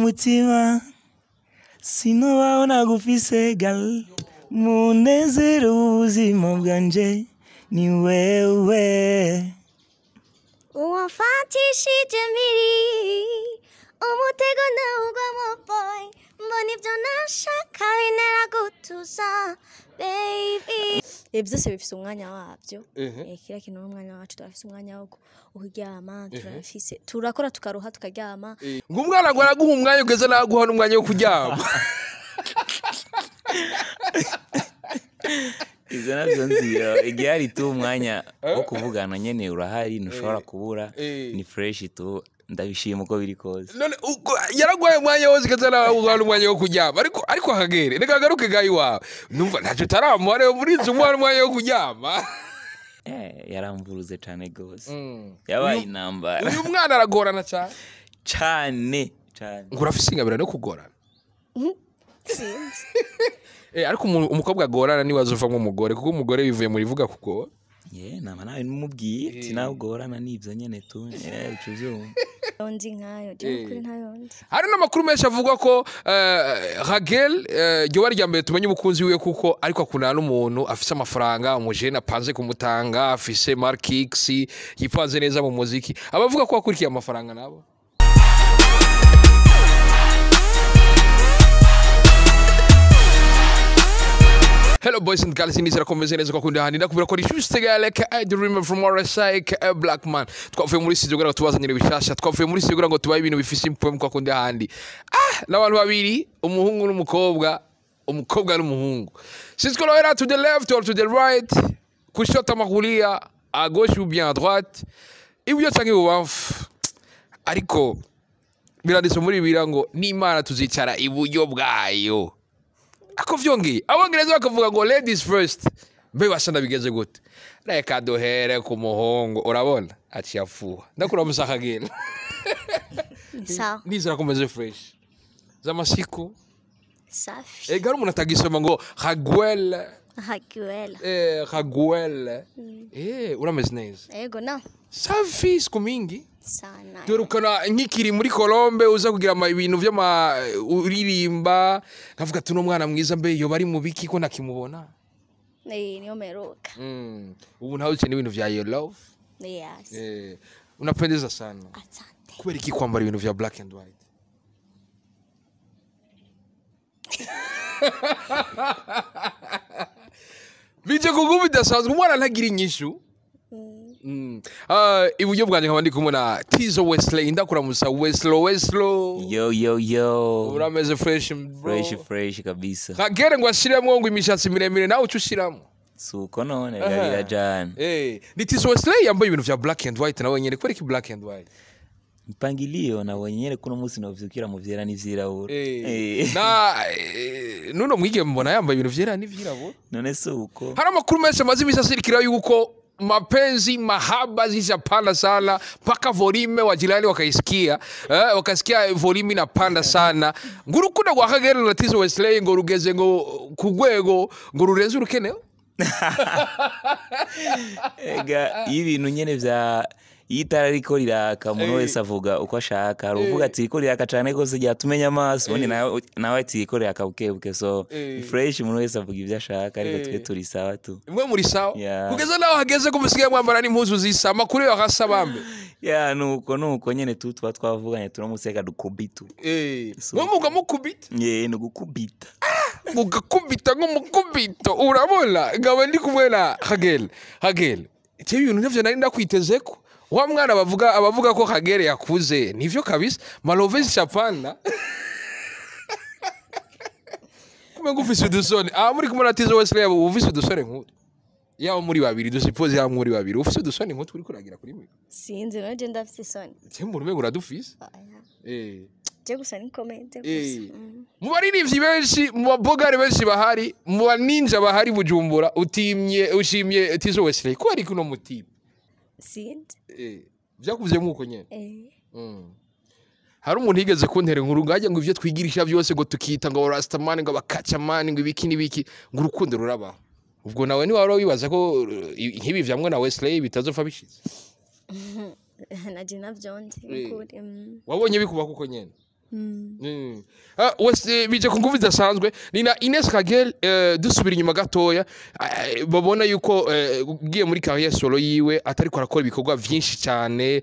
Mutima sinobaho nagufise gal munezero w'ubuzima bwanje ni wewe. Uwamfatishije mpiri umutego nawugwamo boy mbona ibyo nashaka bintera gutuza baby. Byose bifise umwanya wabyo. Kila kintu n'umwanya wacu, turafise umwanya wo kuryama, turafise turakora tukaruha tukaryama. Ngo umwana ngo araguha umwanya ugeze naguha n'umwanya wo kuryama. Izo navyo nzira igihe hari tu umwanya wo kuvugana nyene urahari ntushobora kubura, ni fresh tu, ndabishima uko biri kose. None yaraguhaye umwanya wose ugeze naguha n'umwanya wo kuryama, ariko Hagere reka garuke gayi wawe numva ntacyo utaramuha rero muri inzu umuha n'umwanya wo kuryama. Yaramvuruze cane gose, yabaye intambara. Uyu mwana aragorana cyane cane cane. Ngo urafise ingabire no kugorana? Sinzi. Ariko umukobwa agorana niwe azovamwo umugore, kuko umugore bivuye muri vuga kugora. Nama nawe numubwiye ati nawe ugorana nivyo nyene tu, uca uvyumva. Nzi nkayo, je kuri ntayo nzi. Hari n'amakuru menshi avuga ko Ragel ryo rya mbere tumenye umukunzi wiwe, kuko ariko akundana n'umuntu afise amafaranga, umujene apanze kumutanga, afise Mark X yipanze neza mu muziki. Abavuga ko akurikiye amafaranga nabo. Hello boys and girls, inizera komeze neza kwa kundi handi ndakubwira ko juste like I dream from RSI a black man. Twavuye muri studio kugira ngo tubazanire bishasha, twavuye muri studio kugira ngo tubaye ibintu bifise impwemu kwa kundi handi. N'abantu babiri, umuhungu n'umukobwa, umukobwa n'umuhungu. Sinzi ko era to the left or to the right, kushoto makulia, à gauche ou bien à droite, iburyo canke ibubamfu. Ariko biranditse muri Bibiliya ngo n'Imana tuzicara iburyo bwayo. Ako vyongeye abongereza bakavuga ngo ladies first, mbe basa ndabigeze gute? Reka duhere ku muhungu, urabona aciye afuha. Ndakuramusa Hagera. Sawa. Nizera komeze fresh z'amasiku. Safi. Ega umuntu atagisoma ngo Raguel. Raguel. Raguel. Urameze neza? Ego na. Safi siku mingi sana. Dorukana nkikiri muri Colombe uza kugira ibintu vy'ama uririmba nkavuga tuno mwana mwiza mbe yo bari mu biki ko nakimubona. Niyo meruka. Ubu ntawe ukeneye ibintu vya your love. Yes. Unapendeza sana. Asante. Kubera iki kwambara ibintu vya black and white? Bije kugubu bidasanzwe umwana ntagira inyishu. Iburyo bwanje nkaba ndi kumwe na Tizo Wesley. Ndakuramusa Wesley. Yo yo yo. Urameze fresh bro. Fresh kabisa. Hagere ngo ashiremwo ngo imishatsi miremire nawe uca ushiramo. Suko none birajana. Ni Tizo Wesley yambaye ibintu vya black and white nawe nyene. Kubera iki black and white? Mpangilio na wenyene kuno munsi novyukira mu vyera n'ivyirabura. Na nuno mwige mbona yambaye ibintu vyera n'ivyirabura. None suko. Hari amakuru menshi amaze imisi asirikira yuko mapenzi mahaba zishapanda sana mpaka volume wa jirani wakaisikia, wakasikia volume inapanda sana. Ngurukundo rwa Hagere na Tizo Wesley ngo rugeze ngo kugwego ngo rurenze urukenewe. Ega ibintu nyene vya itara riko riraka umuntu wese avuga uko ashaka. Uvuga ati riko riraka cane gose ryatumenya amaso, ubundi nawe ati riko riraka bukebuke. So fresh umuntu wese avuga ivyo ashaka, ariko twe turi sawa tu. Mwe muri sawa. Kugeza naho hageze ko musigaye mwambara n'impuzu zisa, amakuru yo hasa bambe. Nuko nyene tu tuba twavuganye turamuseka dukubitu. Mwe muga mukubita? No gukubita. Mugakubita nk'umukubito. Urabona ngaba ndi kumwe na Hagere. Hagere, icyo bintu navyo nari ndakwitezeko. Wa mwana abavuga ko Hagere yakuze nivyo kabisa. Malove zishapana. Kumbe ngufise udusoni. Muri kumwe na Tizo Wesley abo ufise udusoni nk'utu. Yaba muri babiri dusipoze yaba muri babiri ufise udusoni nk'utu uri kuragira kuri mwe. Sinzi none je ndafise isoni. Cyemura umengo uradufise. Je gusa ni comment gusa. Mu baririmbyi benshi, mu babogare benshi bahari, mu baninja bahari Bujumbura, utimye ushimye Tizo Wesley. Ko ari kuno mutipe? Sinzi. Vyakuvuze nkuko nyene. Hari umuntu yigeze kuntera inkuru ngajya ngo ivyo twigirisha byose ngo tukita ngo Rastaman ngo abakachaman ngo ibiki n'ibiki ngo urukundo rurabaho. Ubwo nawe ni wari wibaza ko nk'ibi vyamwe na Wesley bitazopfa bishize. Naje navyonze ukuri. Wabonye bikuba kuko nyene. Wese bije ku nguvu zidasanzwe ni na Ines Kagel. Dusubira inyuma gatoya, babona yuko ugiye muri carrière solo yiwe atariko arakora ibikorwa vyinshi cyane.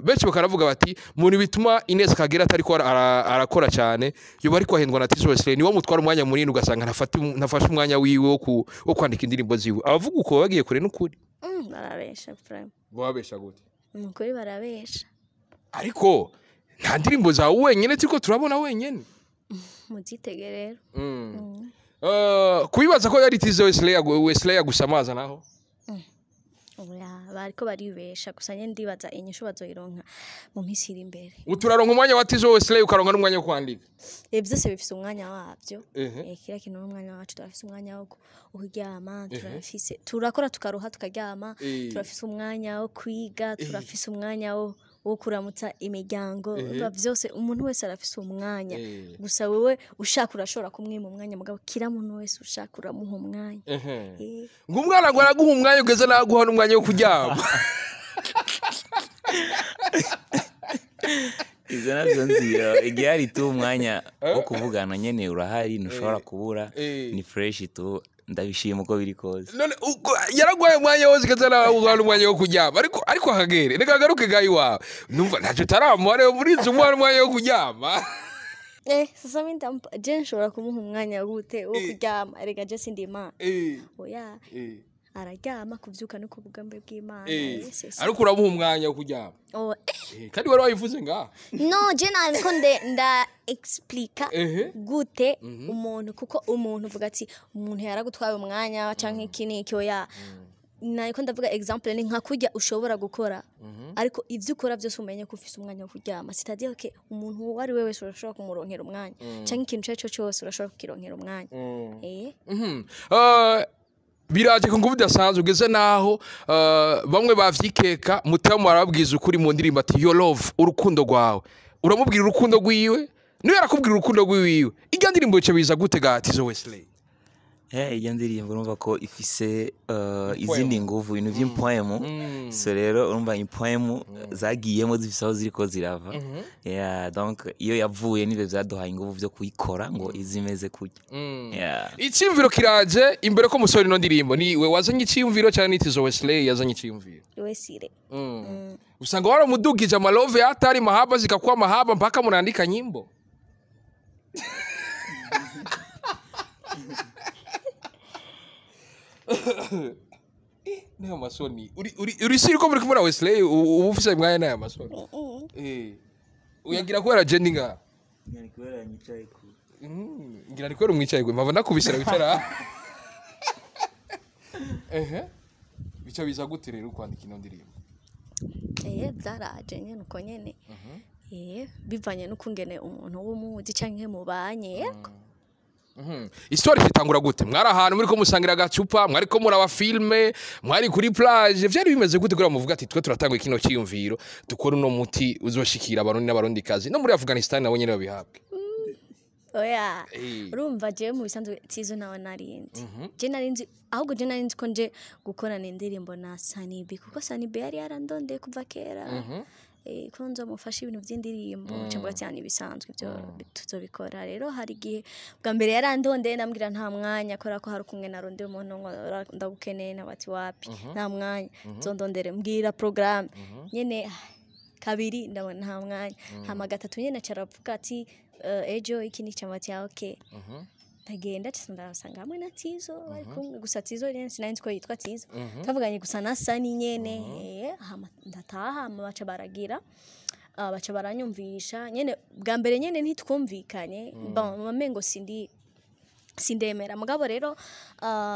Benshi bakaravuga bati mu bintu bituma Ines Kagel atariko arakora cyane, yoba ariko ahendwa na Tizzo Wesley, niwo mutwara umwanya munini, ugasanga ntafashe umwanya wiwe wo kwandika indirimbo ziwe. Abavuga uko bagiye kure n'ukuri. Barabesha vraiment. Babesha gute? Nukuri barabesha. Ariko nta ndirimbo zawe wenyene turiko turabona wenyene. Muzitege rero. Kubibaza ko yari Tizzo Wesley yagusamaza naho. Oya, bariko baribesha gusa nyene, ndibaza inyishu bazoyironka mu minsi iri imbere. Uturaronka umwanya wa Tizzo Wesley, ukaronka n'umwanya wo kwandika. Byose bifise umwanya wabyo. Kila kintu n'umwanya wacu. Turafise umwanya wo kuryama, turafise, turakora tukaruha tukaryama. Turafise umwanya wo kwiga, turafise umwanya wo kuramutsa imiryango. Urumva vyose, umuntu wese arafise umwanya. Gusa wewe ushaka urashobora kumwima umwanya, mugabo kila muntu wese ushaka uramuha umwanya. Ngo umwana ngo araguha umwanya, ugeze naguha n'umwanya wo kuryama. Ivyo navyo nzi, igihe hari tu umwanya wo kuvugana nyene urahari, ntushobora kubura. Ni fresh tu, ndabishima uko biri kose. None yaraguhaye umwanya wose, ugeze naguha n'umwanya wo kuryama, ariko Kagere, reka agaruke gayi wawe, numva ntacyo utaramuha rero muri inzu, umuha n'umwanya wo kuryama. Sasa mimi ndampa, je nshobora kumuha umwanya gute wo kuryama? Erega je sindi Imana. Oya. Araryama, kuvyuka no ku bugambe bw'Imana. C'est ça. Ariko uramuha umwanya wo kuryama? Oh. Kandi wari wabivuze ngaha. No, je nariko nda explica gute umuntu, kuko umuntu uvuga ati umuntu yaragutwaye umwanya canke iki n'iki. Oya, nariko ndavuga example ni nka kurya ushobora gukora, ariko ivyo ukora byose umenye ko ufise umwanya wo kuryama, c'est-à-dire que umuntu uwo ari we wese urashobora kumuronkera umwanya, canke ikintu ico ari cyo cyose urashobora kukironkera umwanya. Biraje ku nguvu idasanzwe, ugeze naho bamwe bavyikeka, mutamu arababwiza ukuri mu ndirimbo ati "Your love", urukundo rwawe. Uramubwira urukundo rwiwe, niwe arakubwira urukundo rwiwiwe. Irya ndirimbo ico biza gute ga Tizzo Wesley? Iyo ndirimbo urumva ko ifise izindi nguvu, ibintu vy'impwemu. So rero urumva impwemu zagiyemo zifise aho ziriko zirava. Yeah, donc iyo yavuye nivyo vyaduhaye inguvu vyo kuyikora ngo izimeze kurya. Yeah. Iciyumviro kiraje imbere ko musore ino ndirimbo, ni we wazanye iciyumviro cyane, ni Tizzo Wesley yazanye iciyumviro? Wesire. Usanga waramudugije amalove atari mahaba, zikakuwa mahaba mpaka munaandika nyimbo. Nayo masoni uri siri ko muri kumwe na Wesley, uba ufise umwanya n'aya masoni? Uyagira kubera je ndi ngaha? Ngira ni kubera umwicaye gwe mpava nakubisira wicara. Ehe, bica biza gute rero kwandika ino ndirimbo? Byaraje nyene uko nyene. Bivanye n'ukungene umuntu w'umuzi canke mubanye, yego. Histoire itangura gute? Mwari ahantu muri ko musangira agacupa, mwari ko muraba filme, mwari kuri plage, vyari bimeze gute kugira muvuga ati twe turatangwa kino cyiyumviro, dukora uno muti uzoshikira Abarundi n'Abarundi kazi no muri Afghanistan nabo nyene babihabwe? Oya. Urumva jewe mu bisanzwe Tizo nawe narinzi. Je narinzi, ahubwo je narinzi ko nje gukorana indirimbo na Sanibi, kuko Sanibi yari yarandondeye kuva kera. Ko nzomufasha ibintu by'indirimbo, cyangwa cyane ibisanzwe ibyo tuzobikora. Rero hari igihe bwa mbere yarandondeye, ndambwira nta mwanya, kubera ko hari kumwe narondeye umuntu ngo ndagukeneye, nabati wapi, nta mwanya, nzondondere mbwira programme nyene. Kabiri ndabona nta mwanya, hama gatatu nyene caravuga ati ejo iki ni cyamati ya okay. Ndagenda ndasanga hamwe na Tizo bari kumwe, gusa Tizo nyene sinari nzi ko yitwa Tizo, tavuganye gusa na Sani nyene. Hama ndataha, hama baca baragira, baca baranyumvisha nyene. Bwa mbere nyene ntitwumvikanye, bon, bamengo sindi sindemera, mugabo rero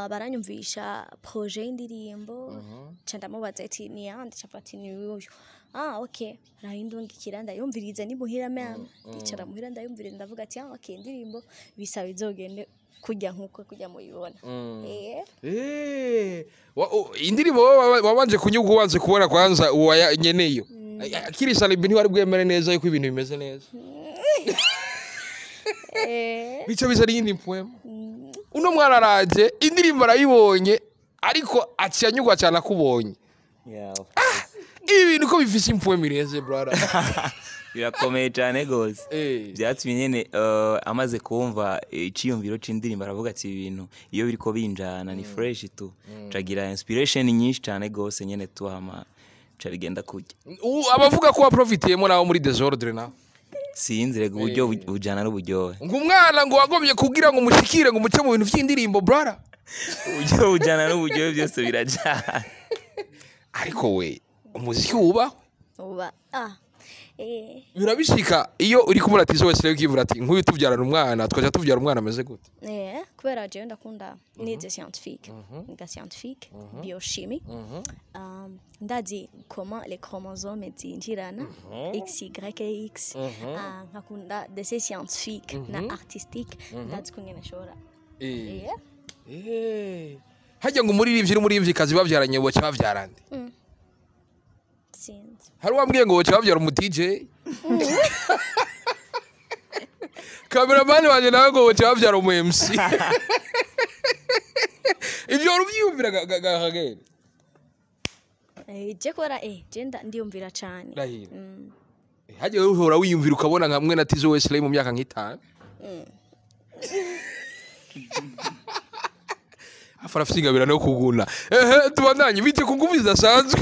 baranyumvisha projet y'indirimbo, ca ndamubaza ati ni yande, ca ati ni uyu. Ah, okay, arayindungikira, ndayumviriza ni muhira mama, ndicara muhira ndayumviriza, ndavuga ati ah okay, indirimbo bisaba izogende kujya nkuko kujya muyibona. Indirimbo wabanje kunyuga, ubanze kubona kwanza uwa nyeneyo akiri Salibi, ntiwari bwemere neza yuko ibintu bimeze neza. Bica biza ari iyindi mpwemu. Uno mwana araje, indirimbo arayibonye, ariko aciye anyurwa cyane akubonye. Yeah, of course. Ibi bintu ko bifise impfuwe mirenze, brother. Birakomeye cyane gose. Byatumye nyene amaze kumva iciyumviro c'indirimbo, aravuga ati: "Ibi bintu iyo biriko binjana ni fresh tu." Cagira inspiration nyinshi cyane gose nyene tu, hama ca bigenda kurya. Abavuga ko waprofitiyemo nawe muri désordre nawe? Sinzi rega, uburyo bujana n'uburyohe. Ngo umwana ngo wagomye kugira ngo umushikire, ngo umuce mu bintu vy'indirimbo, brother. Uburyo bujana n'uburyohe, byose birajana. Ariko we, umuziki wubahwe. Uba ah Birabishika iyo uri kumura Tizzo wese rero ukivura ati: "Nk'uyu tubyarana umwana, twaja tubyara umwana ameze gute?" Kubera jewe ndakunda, nize scientifique, niga scientifique biochimie, ndazi comment les chromosomes zinjirana, x, y et x. Nkakunda dessin scientifique na artistique, ndazi kungene nshobora. Hajya ngo umuririmbyi n'umuririmbyikazi babyaranye boca babyara nde? Sinzi. Hari uwambwiye ngo boca babyara umu DJ. Kameramani wanje nawe ngo boca babyara umu MC. Ibyo wari ubyiyumvira, Gahagere? Je kubera je ndiyumvira cane. Ndahiro. Hajya uhora wiyumvira ukabona nka mwe na Tizzo Wesley mu myaka nk'itanu afara afite ingabirano yo kuguna. Ehe, tubandanye. Bite ku nguvu zidasanzwe,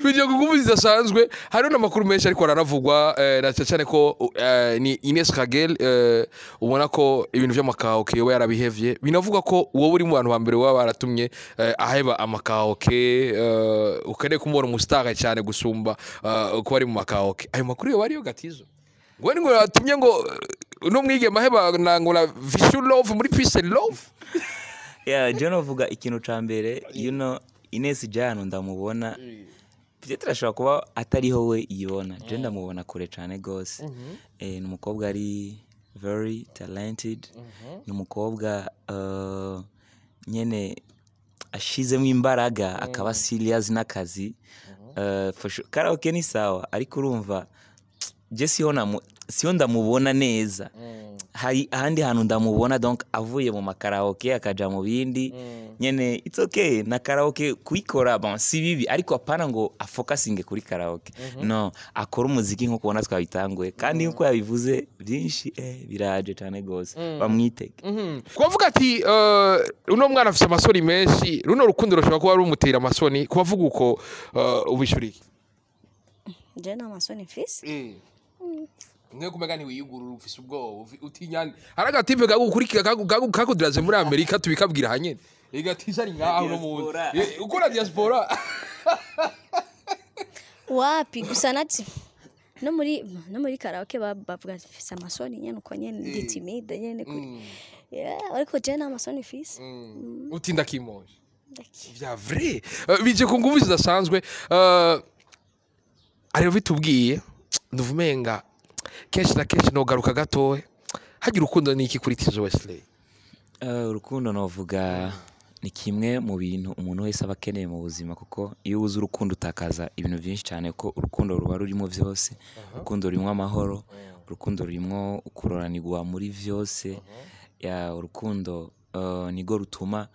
bite ku nguvu zidasanzwe. Hariho n'amakuru menshi ariko aranavugwa, na cyane cyane ko ni Ines Kagel, ubona ko ibintu by'amakaraoke yoba yarabihevye. Binavuga ko wowe uri mu bantu ba mbere baba baratumye aheba amakaraoke, ukeneye kumubona umustar cyane gusumba kuba ari mu makaraoke. Ayo makuru yoba ariyo gatizo ngo ni ngo yatumye ngo uno mwigeme aheba na ngo na Vichou Love muri Peace and Love? Yeah, je novuga ikintu ca mbere, Ines Jano ndamubona, peut-être ashobora kuba atariho we yibona, je ndamubona kure cane gose. Ni umukobwa ari very talented, ni umukobwa nyene ashizemo imbaraga, akaba serious n'akazi. For sure, karaoke ni sawa, ariko urumva je siho ndamubona neza, hari ahandi hantu ndamubona. Donc avuye mu makaraoke akaja mu bindi nyene, it's okay. Na karaoke kuyikora, bon, si bibi, ariko apana ngo afokasinge kuri karaoke, no akora umuziki nkuko ubona twabitanguye, kandi nkuko yabivuze byinshi, biraje cyane gose, bamwitege. Kubavuga ati uno mwana afite amasoni menshi, runo rukundo rushobora kuba rumutera amasoni, kubavuga uko ubishuriye? Je nta masoni mfise. Mwe kumega ntiwiyugurura, ufise ubwoba, utinya. Hari agatipe kagukurikira kakudiraze muri Amerika, tubikabwira hanyene igatiza ari ngaho no mu Diaspora. Ukora diaspora. Wapi, gusa nati no muri karaoke bavuga ati mfise amasoni nyene, uko nyene ndi timide nyene kuri, yeah, ariko je nta masoni mfise. Utinda kimoje. Ndaki. Vya vrai. Bije ku nguvu zidasanzwe. Ariyo bitubwiye, nduvumenga kenshi na kenshi nogaruka gatoya. Hagira urukundo ni iki kuri Tizzo Wesley? Urukundo novuga ni kimwe mu bintu umuntu wese aba akeneye mu buzima, kuko iyo ubuze urukundo utakaza ibintu byinshi cyane, kuko urukundo ruba rurimo byose. Urukundo rurimo amahoro, urukundo rurimo ukuroranirwa muri byose. Ya, urukundo nirwo rutuma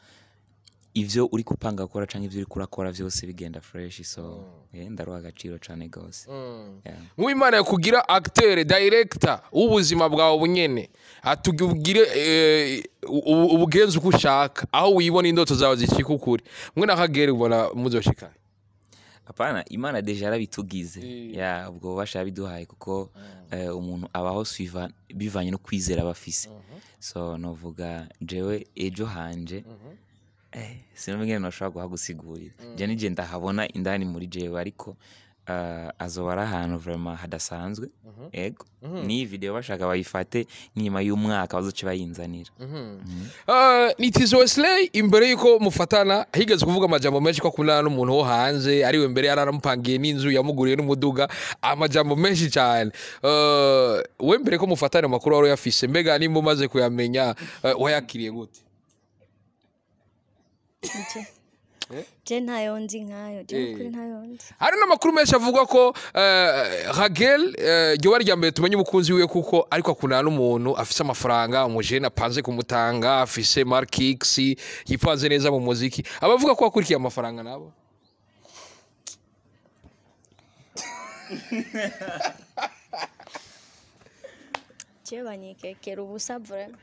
ivyo uri kupanga gukora canke ivyo uri kurakora byose bigenda fresh. So ndaruha agaciro cane gose. Yeah. Nk'ubu Imana yakugira acteur, director w'ubuzima bwawe bunyene, atugire ubugenzi uko ushaka, aho wibona indoto zawe zishika ukuri, mwe na Kagere ubona muzoshika? Hapana, Imana déjà yarabitugize. Ya, ubwo bubasha yabiduhaye, kuko umuntu abaho suiva bivanye no kwizera aba afise. So novuga jewe ejo hanje, sinumva ingene noshobora kuhagusigurira. Je nije ndahabona indani muri jewe, ariko azoba ari ahantu vraiment hadasanzwe. Ego, n'iyi video bashaka bayifate nk'inyuma y'umwaka bazoce bayinzanira. Ni Tizzo Wesley. Imbere yuko mufatana higeze kuvuga amajambo menshi ko akundana n'umuntu wo hanze, ariwe mbere yararamupangiye n'inzu, yamuguriye n'umuduga, amajambo menshi cyane. We mbere ko mufatana amakuru wari uyafise? Mbega nimba umaze kuyamenya, wayakiriye gute? Je ntayo nzi nkayo, je kuri ntayo nzi. Hari n'amakuru menshi avuga ko Ragel ryoba rya mbere tumenye umukunzi wiwe, kuko ariko akundana n'umuntu afise amafaranga, umujene apanze kumutanga, afise Mark X, yipanze neza mu muziki. Abavuga ko akurikiye amafaranga nabo? Je banyikekera ubusa vraiment.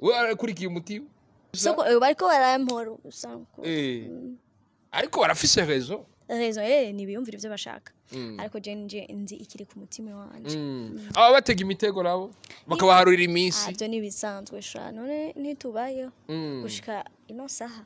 We arakurikiye umutima. Soko bariko barampora ubusa. Ariko barafise raison. Raison, nibiyumvira ivyo bashaka. Ariko je nje nzi ikiri ku mutima wanje. Aba batega imitego nabo bakabaharurira iminsi. Ivyo nibisanzwe sha, none ntitubayeho gushika ino saha.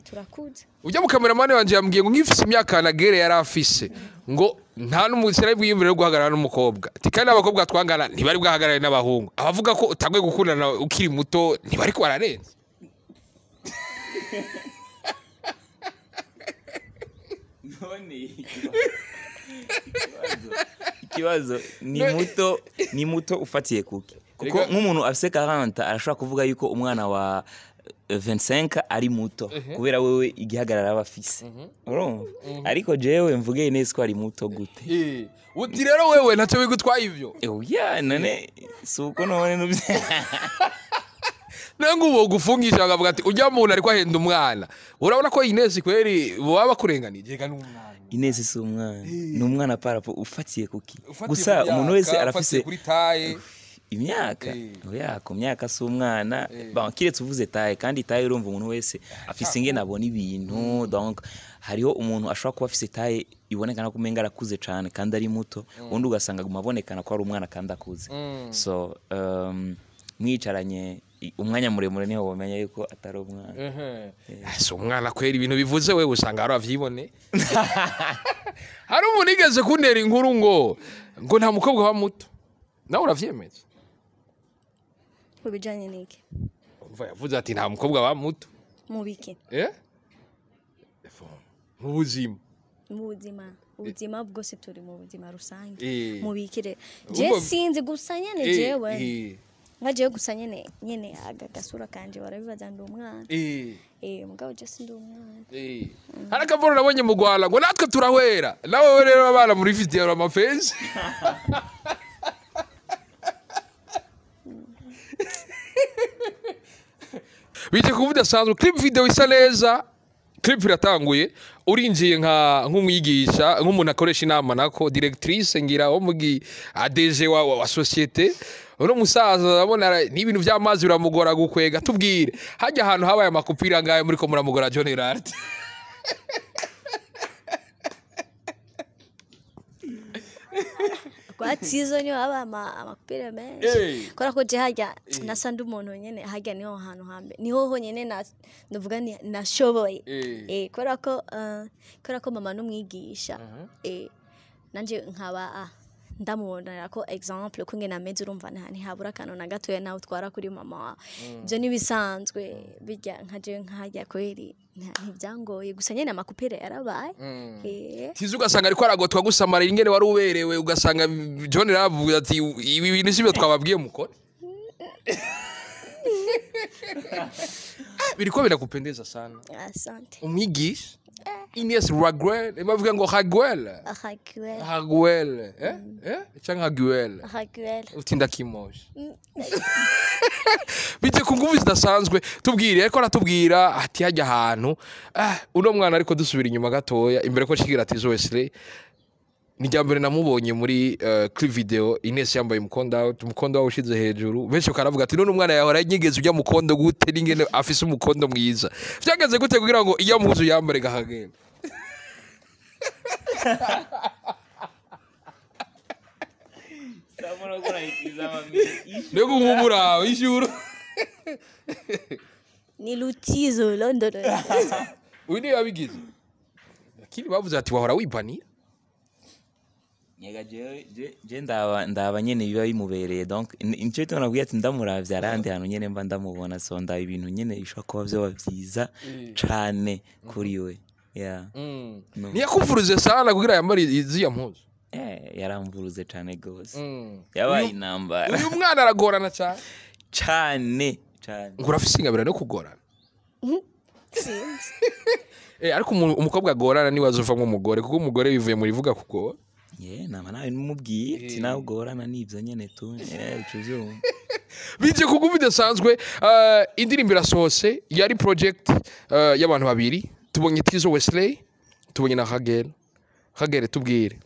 Turakuze. Ujya mu kameramani wanje yambwiye ngo nkifise imyaka na gere yari afise ngo nta n'umusore bwiyumvire yo guhagarara n'umukobwa. Ati kandi abakobwa twangana ntibari bwahagarare n'abahungu. Abavuga ko utangwe gukundana ukiri muto ntibari ko bararenza. None ikibazo ni muto ufatiye kuki? Kuko nk'umuntu afise 40 arashobora kuvuga yuko umwana wa 25 ari muto kubera wewe igihagarara aba afise. Urumva? Ariko jewe mvuge Ines ko ari muto gute? Uti rero wewe ntacyo bigutwaye ivyo. Oya none suko none nubye. Nangu uwo gufungisha bakavuga ati ujya muntu ariko ahenda umwana. Urabona ko Ines kweri baba bakurenganije ga n'umwana. Ines si umwana. Ni umwana parapo ufatiye kuki? Gusa umuntu wese arafise kuri taye imyaka. Oya ku myaka si umwana. Bon kiretse uvuze taye, kandi taye urumva umuntu wese afise ingene abona ibintu. Donc hariho umuntu ashobora kuba afise taye ibonekana ko umenga arakuze cane kandi ari muto, undi ugasanga aguma abonekana ko ari umwana kandi akuze. So mwicaranye umwanya muremure niho womenya yuko atari umwana. Si umwana kwera ibintu bivuze wewe usanga ari avyibone. Hari umuntu igeze kuntera inkuru ngo nta mukobwa wa muto. Nawe uravyemeza? Kubijanye niki? Umva yavuze ati nta mukobwa wa muto. Mubiki? Mu buzima. Mu buzima. Ubuzima bwose turi mu buzima rusange. Mubikire. Je sinzi gusa nyene jewe. Nkaje gusa nyene agasura kanje barabibaza ndi umwana. Mugabo je sindi umwana. Hari akavuro nabonye mu Rwanda ngo natwe turahwera. Nawe rero abana muri video amafensi. Bite kuvuga sanzwe clip video isa neza. Clip iratanguye urinjiye nka nk'umwigisha nk'umuntu akoresha inama nako directrice ngira wo mugi ADG wa société. Uno musaza urabona ni ibintu by'amazi biramugora gukwega. Tubwire hajya ahantu habaye amakupira ngaye muri ko muramugora John Erard. Kwa tizo niyo haba amakupira menshi. Kora ko je hajya nasa ndi umuntu nyene hajya niho hantu hambe niho ho nyene na ndavuga ni nashoboye. Kora ko mama n'umwigisha. Nanje nkaba ndamubonera ko example ko ngena meze urumva ntihabura akantu na gatoya nawe utwara kuri mama wawe. Ibyo nibisanzwe bijya nkaje nkajya kweri ntibyangoye gusa nyene amakupere yarabaye. Tizo ugasanga ariko aragotwa gusamara ingene wari uberewe ugasanga John ravuga ati ibi bintu sibyo twababwiye mukore. Biriko birakupendeza sana. Asante. Umwigisha Ines Raguel, bavuga ngo Raguel. Raguel. Raguel, cyangwa Raguel. Raguel. Utinda kimoje. Bite ku nguvu zidasanzwe tubwire ariko aratubwira ati hajya ahantu uno mwana ariko dusubira inyuma gatoya imbere ko shigira ati Wesley ni rya mbere namubonye muri clip video Ines yambaye umukondo umukondo wawe ushize hejuru benshi bakaravuga ati none umwana yahora yigeze ujya mukondo gute n'ingene afise umukondo mwiza byageze gute kugira ngo iyo muzu yambare gahagenda. Nego ngumura ishuro ni lutizo London. Uyu ni yabigize lakini bavuze ati wahora wipanira. Nyega je ndaba nyene biba bimubereye donc nicyo cyo nabwiye ati ndamuravye arandi hantu nyene mba ndamubona so ndaba ibintu nyene bishobora kuba vyoba vyiza cane kuri we. Yeah. Niyakuvuruze sana kugira yambare iziya mpuzu. Yaramvuruze cane gose. Yabaye intambara. Uyu mwana aragorana cyane. Cane cane. Ngo urafise ingabira no kugorana. Sinzi. Ariko umukobwa agorana ni wazovamwo umugore kuko umugore bivuye muri vuga kugora. Nama nawe numubwiye ati nawe ugorana nivyo nyene tu. Ucuvyumva. Bije kuguva bidasanzwe indirimbo irasohose yari project y'abantu babiri tubonye Tizo Wesley tubonye na Hagel. Hagel tubwire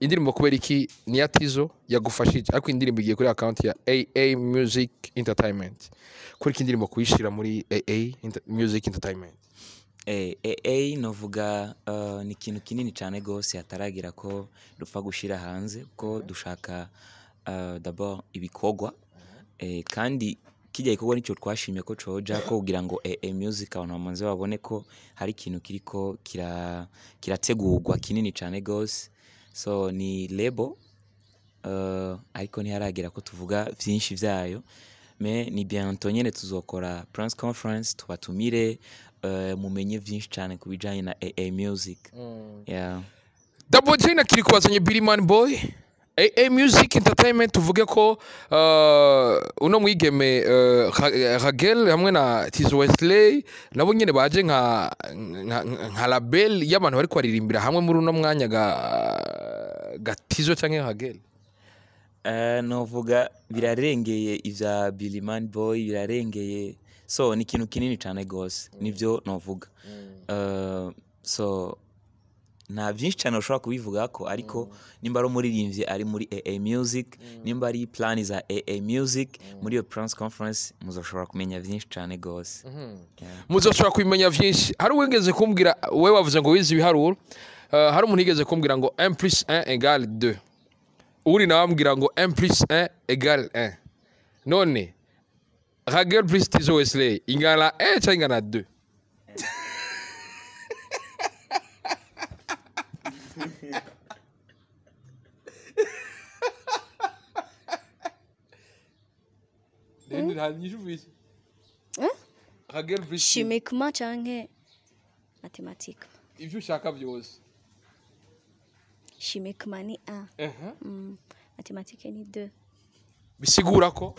Indirimbo kubera iki ni ya Tizo yagufashije, ariko indirimbo igiye kuri account ya AA Music Entertainment. Kuri iki indirimbo kuyishira muri AA Music Entertainment? AA novuga ni ikintu kinini cyane gose hataragira ko dupfa gushira hanze, ko dushaka d'abord ibikorwa, kandi kijya gikorwa nicyo twashimye ko coja ko kugira ngo AA Music abantu bamanze babone ko hari ikintu kiriko kirategurwa kinini cyane gose. So ni label, ariko ntiharagera ko tuvuga vyinshi vyayo, mais ni bientôt nyene tuzokora press conference, tubatumire, mumenye vyinshi cyane ku bijanye na AA Music. Yeah. Double J na Kirikou bazanye Billy Man Boy, AA Music Entertainment. Tuvuge ko uno mwigeme Ragel hamwe na Tizo Wesley nabo nyene baje nka label y'abantu bari kwaririmbira hamwe muri uno mwanya ga Tizo canke Ragel. Novuga birarengeye ivya Billy Man Boy, birarengeye, so ni ikintu kinini cyane gose, nivyo novuga. So nta byinshi cyane ushobora kubivuga ko, ariko nimba ari umuririmbyi ari muri AA Music, nimba ari plan za AA Music, muri iyo press conference muzoshobora kumenya byinshi cyane gose. Muzoshobora kubimenya vyinshi. Hari uwigeze kumbwira, we wavuze ngo wize ibiharuro, hari umuntu yigeze kumbwira ngo 1 plus 1 égale 2, uri nawe ambwira ngo 1 plus 1 égale 1. None Ragel plus Tizo Wesley ingana 1 cyangwa ingana 2? Ragel plus Chimiquement canke mathématiquement? Ivyo ushaka vyose. Chimiquement ni 1, mathématique ni 2. Bisigura ko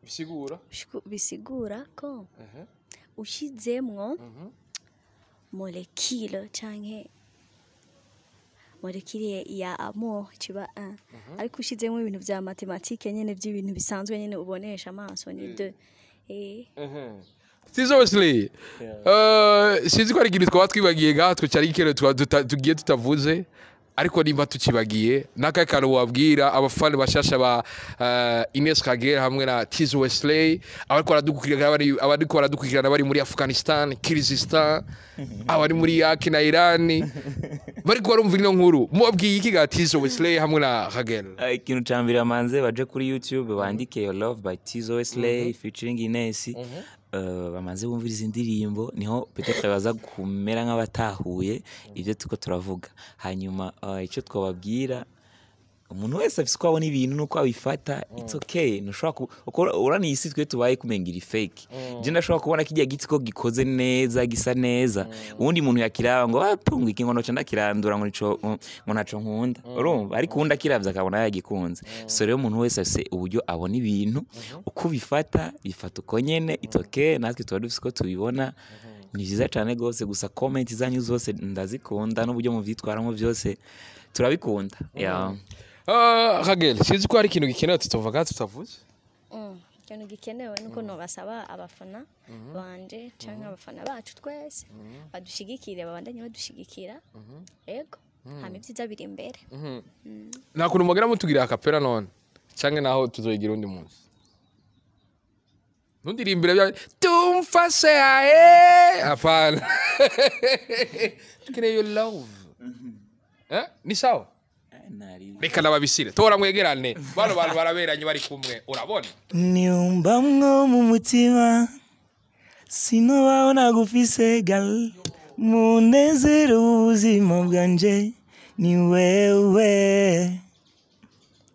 bisigura Bisigura ko ushizemwo molecule canke molecule ya amour kiba 1, ariko ushizemwo ibintu vya mathématique nyene, vy'ibintu bisanzwe nyene ubonesha amaso, ni 2. Tizo Wesley, sinzi ko ari ikintu twaba twibagiye ngaha, twe cyari ikintu tugiye tutavuze, ariko nimba tukibagiye n'akahe kantu wabwira abafana bashasha ba Ines Kagere hamwe na Tizo Wesley, abariko baradukurikirana bari muri Afghanistan, Kyrgyzstan, abari muri Iraq na Iran, bariko barumva ino nkuru, mubabwiye iki ga Tizo Wesley hamwe na Kagere? Ikintu ca mbere, bamanze baje kuri YouTube bandike Your Love by Tizo Wesley featuring Ines, bamanze bumviriza indirimbo, niho peut-être baza kumera nk'abatahuye ibyo tuko turavuga. Hanyuma icyo twababwira, umuntu wese afise uko abona ibintu nuko abifata, it's okay. Ntushobora urabona iyi si twe tubaye kumenga iri fake. Je ndashobora kubona kirya giti ko gikoze neza, gisa neza, uwundi muntu yakiraba ngo punga iki, ngo noca ndakirandura, ngo nico, ngo ntaco nkunda, urumva? Ariko uwundi akiravye akabona yagikunze. So rero umuntu wese afise uburyo abona ibintu, uko ubifata bifata uko nyene, it's okay. Natwe tuba dufise uko tubibona, ni vyiza cane gose. Gusa comment zanyu zose ndazikunda, n'uburyo muvyitwaramo byose turabikunda, yeah. Ragel, sinzi ko hari ikintu gikenewe tutovuga tutavuze. Ikintu gikenewe nuko nobasaba abafana banje canke abafana bacu twese badushigikire, babandanye badushigikira, yego, hama ibyiza biri imbere. Nta kuntu mugera mutugira acapella none, canke naho tuzoyigira undi munsi? Ntundirimbire bya tumfase ae, hapana, tukeneye your love. Ni sawa, reka nababisire, tora mwegerane, bano bantu baraberanye bari kumwe, urabona. Niumbamwo mu mutima sinobaho nagufise gal, munezero w'ubuzima bwanje ni wewe.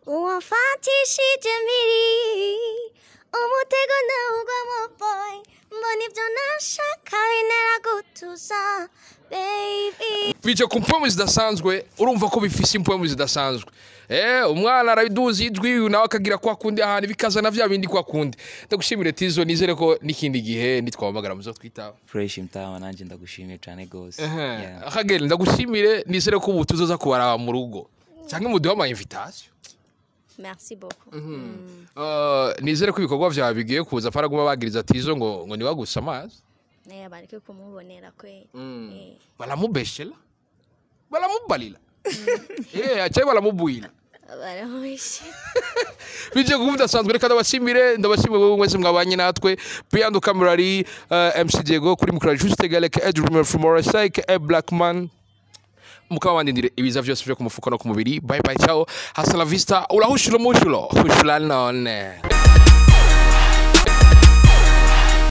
Uwamfatishije mpiri umutego ntawugwamo boy, mbona ibyo nashaka bintera gutuza baby. Bice ku mpwemu zidasanzwe, urumva ko bifise impwemu zidasanzwe. Umwana arabiduza ijwi, nawe akagira kwa kundi ahantu bikazana vya bindi kwa kundi. Ndagushimire Tizo, nizere ko n'ikindi gihe nitwabamagara muzotwitaba. Fresh mtawa, nanje ndagushimiye cane gose. Yeah. Akagera, ndagushimire, nizere ko ubu tuzoza kubaraba mu rugo cyangwa muduhe ama invitation. Merci beaucoup. Nizere ko ibikorwa vyawe bigiye kuza, paraguma bagiriza Tizo ngo niwagusa amazi. Naye bareke kumubonera kweli. Baramubeshela, baramubalila, acaye baramubwira. Baramubeshera. Bijye kuba bidasanzwe. Reka ndabashimire, ndabashimire wowe mwese mwabanye natwe. Behind the camera ari MC Diego, kuri micro Juste Galek Edwin from RSI a Black Man. Mukaba bandindire ibiza vyose vyo ku mufuko no ku mubiri. Bye bye, ciao, hasta la vista, ulahushilo mushulo hushula none.